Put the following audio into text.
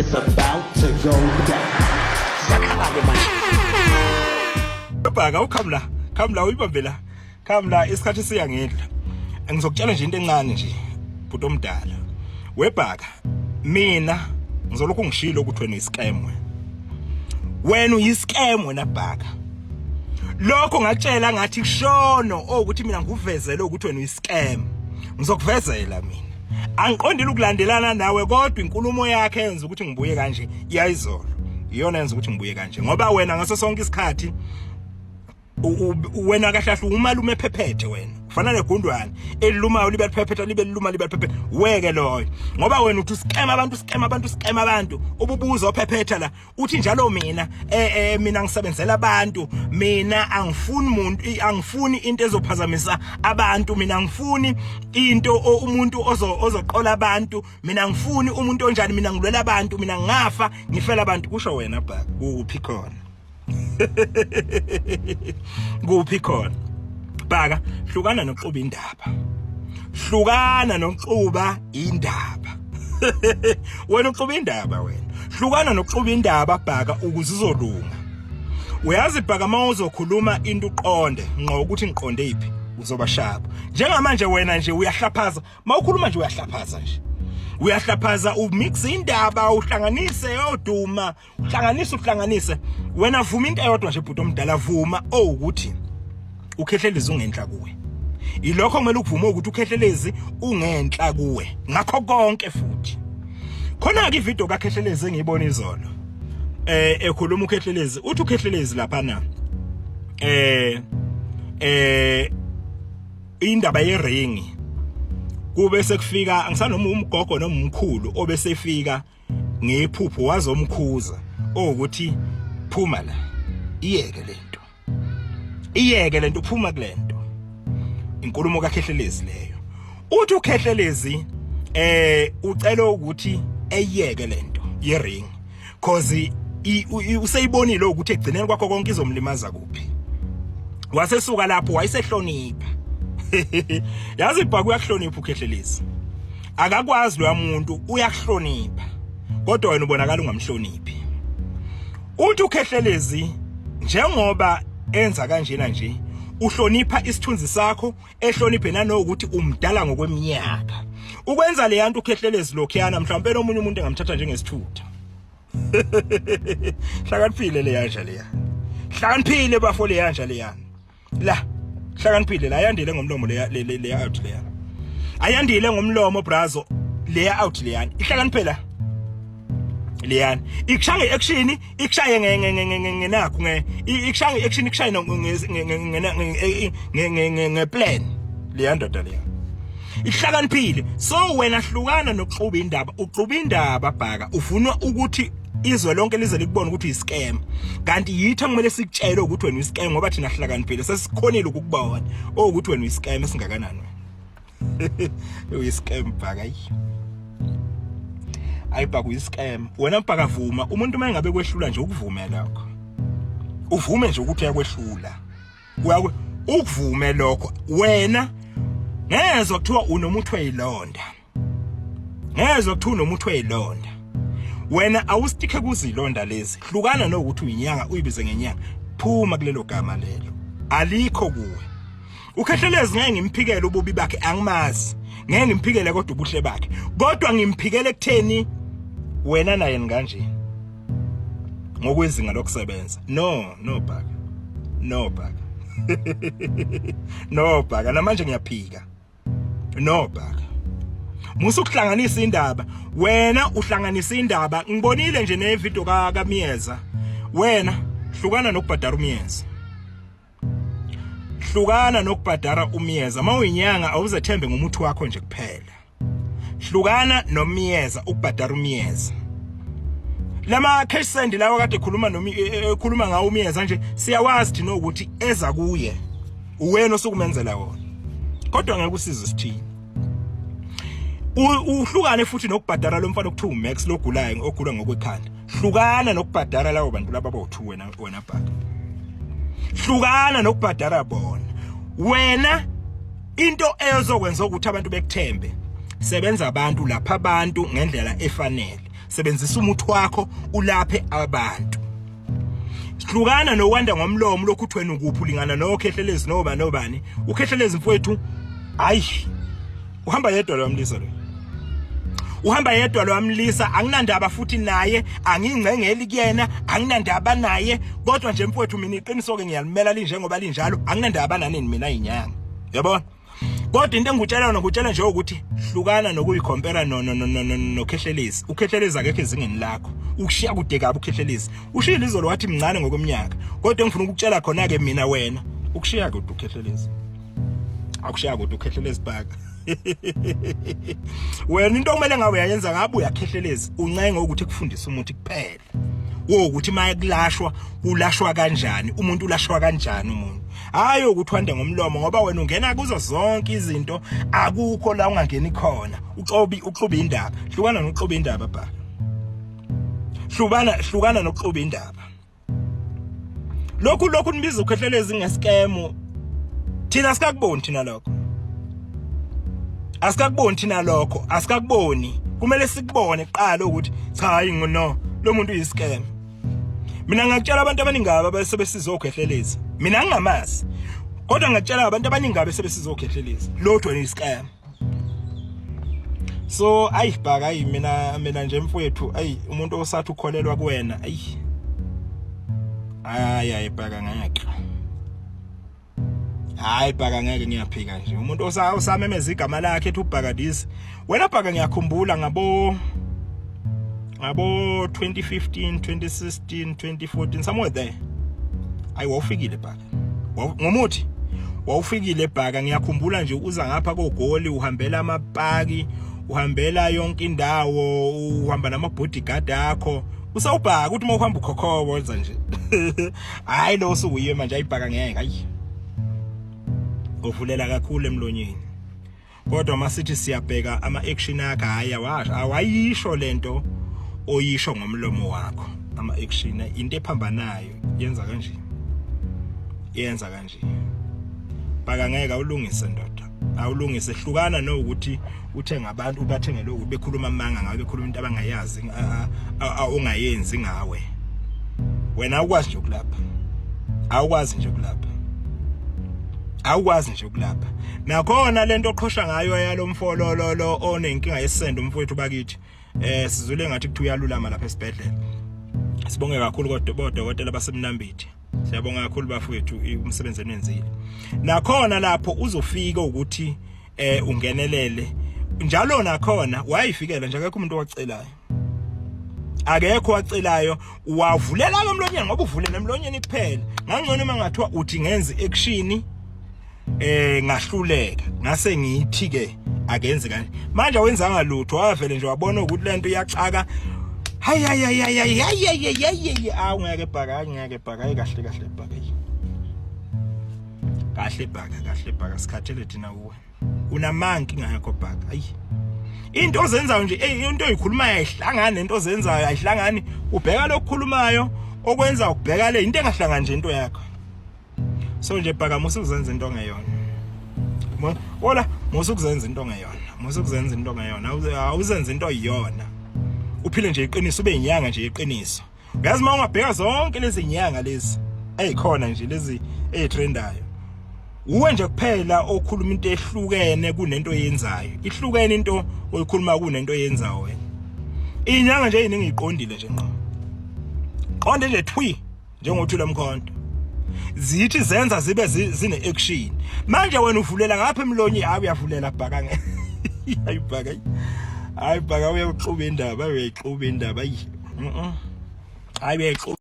It's about to go down. Siyakhala-ke manje. Bhaka ukham la, kham la uyibambe la. Kham la isikhathi siyangidla. Ngizokutshela nje into encane nje bhuti omdala. Webhaka mina ngizolokhu ngishilo ukuthi wena uyiscam wena. Wena uyiscam wena bhaka. Lokho ngatshela ngathi kushono ukuthi mina ngikuvezele ukuthi wena uyiscam. Ngizokuvezela mina. Angiqondile ukulandelana nawe kodwa inkulumo yakhe yenza ukuthi ngibuye kanje iyayizolo. Iyona yenza ukuthi ngibuye kanje ngoba wena ngaso sonke isikhathi wena kahle kahle umalume ephephethe wena ufana negundwane elilumayo libe liphephetha libe liluma libe liphephetha weke loyo ngoba wena uthi uskema abantu uskema abantu uskema abantu ububuza ophephetha la uthi njalo mina eh eh mina ngisebenzela abantu mina angifuni umuntu angifuni into ezophazamisa abantu mina angifuni into umuntu ozoqola abantu mina angifuni umuntu onjani mina ngilwela abantu mina ngingafa ngifela abantu kusho wena bhaka kuphi khona kuphi khona bhaka hlukana nokuxuba indaba hlukana nokuxuba indaba wena uxuba indaba wena hlukana nokuxuba indaba bhaka ukuze uzolunga uyazi bhaka uma uzokhuluma into uqonde ngqo ukuthi ngiqonde iphi uzoba sharp njengamanje wena nje uyahlaphaza mawukhuluma nje uyahlaphaza nje uyahlaphaza umix indaba uhlanganise yoduma uhlanganise uhlanganise wena vuma into eyodwa nje bhuti omdala vuma owukuthi ukhehlelezi ungenhla kuwe ilokho kumele ukuvume ukuthi ukhehlelezi ungenhla kuwe ngakho konke futhi khona ke ivideo kaKhehlelezi engiyibona izolo eh ekhuluma uKhehlelezi uthi uKhehlelezi lapha na eh eh indaba yeringi kube sekufika angisanoma umgogo noma umkhulu obesefika ngephupho wazomkhuza owukuthi phuma la iyeke lento iyeke lento phuma kulento inkulumo kaKhehlelezi leyo uthi uKhehlelezi eh ucela ukuthi eyeke lento ye ring cause useyibonile ukuthi egcineni kwakho konke izomlimaza kuphi wasesuka lapho wayesehlonipha yazi ibhaka uyakuhlonipha ukhehlelezi akakwazi loya muntu uyakuhlonipha kodwa wena ubonakala ungamhloniphi uthi ukhehlelezi njengoba enza kanjena nje uhlonipha isithunzi sakho ehloniphe nanokuthi umdala ngokweminyaka ukwenza leyanto ukhehlelezi lokhuyana mhlawumbe omunye umuntu engamthatha njengesithutha hlakaniphile leyanja leya hlakaniphile bafo leyanja leya la hlakaniphile la yandile ngomlomo leya leya out leya ayandile ngomlomo brazo leya out leyani ihlakaniphe la leyani ikushaya nge-action ikushaye ngenakho nge ikushaya nge-action ikushaye nge-plan leya ndoda leya ihlakaniphile so wena hlukana nokuxuba indaba uxuba indaba bhaka ufuna ukuthi izwe lonke lize likubone ukuthi uyiscam kanti yithi okumele sikutshele ukuthi wena uyiscam ngoba thina hlakaniphile sesikhonile ukukubona ukuthi wena uyiscam esingakanani wena uyiscam bhaka ayi ayi bhaka uyiscam wena bhaka vuma umuntu uma engabe kwehlula nje ukuvume lokho uvume nje ukuthi uyakwehlula uyakwe ukuvume lokho wena ngezwa kuthiwa unomuthi weyilonda ngezwa kuthiwa unomuthi weyilonda wena awustikhe kuzilonda lezi hlukana nokuthi uyinyanga uyibize ngenyanga phuma kulelo gama lelo alikho kuwe ukhehlelezi ngeke ngimphikele ububi bakhe angimazi ngeke ngimphikele kodwa ubuhle bakhe kodwa ngimphikele ekutheni wena naye ngikanje ngokwezinga lokusebenza no no bhaka no bhaka no bhaka namanje ngiyaphika no bhaka musa ukuhlanganisa indaba wena uhlanganisa indaba ngibonile nje ne video ka kaMiyeza wena hlukana nokubhadara uMiyeza hlukana nokubhadara uMiyeza mawuyinyanga awuzethembe ngomuthi wakho nje kuphela hlukana nomiyeza ukubhadara umiyeza lama cash send lawa kade ekhuluma nomi e, e, ekhuluma ngawo umiyeza nje siyawazi thina ukuthi eza kuye uwena osukumenzela wona kodwa ngeke usize sithini uhlukane futhi nokubhadara lo mfana okuthiwa uMax logulayo ogula ngokwekhanda hlukana nokubhadara labo bantu laba bawu2 wena wena bhaka hlukana nokubhadara bona wena into eyozokwenza ukuthi abantu bekuthembe sebenza abantu lapha abantu ngendlela efanele. Sebenzisa umuthi wakho ulaphe abantu. Hlukana nokwanda ngomlomo lokhu uthi wena ukuphi ulingana nokhehlelezi noba nobani. Ukhehlelezi mfowethu hayi uhamba yedwa lo mlisa lo. Uhamba yedwa lo mlisa anginandaba futhi naye angingcengeli kuyena anginandaba naye kodwa nje mfowethu mina iqiniso ke ngiyalimela linjengoba linjalo anginandaba nani mina inyanga. Yabona? Kodwa into engikutshela yona ngikutshela nje ukuthi hlukana nokuyikhompera no no no no noKhehlelezi. UKhehlelezi akekho ezingeni lakho. Ukushiya kude kabi uKhehlelezi. Ushiyile izolo wathi mncane ngokweminyaka. Kodwa engifuna ukukutshela khona ke mina wena ukushiya kude uKhehlelezi. Akushiya kude uKhehlelezi bhaka. Wena into okumele ngawe uyayenza ngabe uyakhehlelezi uncenge ukuthi kufundise umuntu kuphela. Wokuthi maye kulashwa ulashwa kanjani umuntu ulashwa kanjani umuntu hayi ukuthi wande ngomlomo ngoba wena ungena kuzo zonke izinto akukho la ungangeni khona uxobi uxuba indaba hlukana noxuba indaba bha hlukana hlukana noxuba indaba lokhu lokhu nibiza ukhehlelezi ngesikemu thina sikakuboni thina lokho asikakuboni thina lokho asikakuboni kumele sikubone kuqala ukuthi cha hayi no lo muntu uyiscam mina ngakutshela abantu abaningi aba besebesizokhehlelezi mina ngingamazi kodwa ngakutshela abantu abaningi abe sebesizokhehlelezi lotho wena uyiscam so ayi bhaka ayi mina mina nje mfowethu ayi umuntu osathi ukholelwa kuwena ayi hayi hayi bhaka ngeke hayi bhaka ngeke ngiyaphika nje umuntu osamemeza igama lakhe ethi ubhaka this wena bhaka ngiyakhumbula ngabo ngabo 2015 2016 2014 somewhere there ayi wawufikile bhaka ngomuthi wawufikile bhaka ngiyakhumbula nje uza ngapha kogoli uhambela amapaki uhambela yonke indawo uhamba nama bodyguard akho usawubhaka ukuthi uma uhamba ukhokhobo wenza nje hayi lo usukuyiwe manje ayibhaka ngeke ayi uvulela kakhulu emlonyeni kodwa masithi siyabheka ama action akhe hayi awasho awayisho lento oyisho ngomlomo wakho ama action into ephambanayo yenza kanje yenza kanje bhaka ngeke awulungise ndoda awulungise hlukana nokuthi uthenga abantu ubathengele ukuthi bekhuluma amanga ngawe bekhuluma into abangayazi ongayenzi ngawe wena awukwazi nje ukulapha awukwazi nje ukulapha awukwazi nje ukulapha nakhona lento oqhosha ngayo yalomfolo lo onenkinga yesendo umfowethu bakithi eh sizule ngathi kuthiwa uyalulama lapha esibhedlela sibonge kakhulu kodwa bodokotela basemnambithi siyabonga kakhulu bafowethu umsebenzi enwenzile nakhona lapho uzofika ukuthi eh ungenelele njalo nakhona wayifikela nje akekho umuntu owacelayo akekho wacelayo wavulela lo mlonyeni ngoba uvulela emlonyeni kuphela ngangcono uma ngathiwa uthi ngenze action eh ngahluleka ngase ngithi ke akenze kanje manje awenzanga lutho wavele nje wabona ukuthi lento iyaxaka hayi hayi hayi hayi hayi hayi hayi awu ngeke bhaka ngeke bhaka kahle kahle bhaka kahle bhaka kahle bhaka sikhathele thina kuwe unamanga inkinga yakho bhaka ayi into ozenzayo nje ey into oyikhulumayo ayihlangani nento ozenzayo ayihlangani ubheka lokukhulumayo okwenza ukubheka le into engahlangani nje into yakho so nje bhaka musa ukuzenza into ongeyona wola musa ukuzenza into ongeyona musa ukuzenza into ongeyona awuzenza into oyiyona uphile nje iqiniso ube inyanga nje iqiniso uyazi uma ungabheka zonke lezi nyanga lezi ezikhona nje lezi ezitrendayo uwe nje kuphela okhuluma into ehlukene kunento oyenzayo ihlukene into oyikhuluma kunento oyenzayo wena inyanga nje eziningi iqondile nje ngqo qonde nje thwi njengothula mkhonto zithi zenza zibe zine action manje wena uvulela ngapha emlonyi hayi uyavulela bhaka nge hayi bhaka hayi bhaka uyaxuba indaba uyaxuba indaba ayi hayi uyaxuba.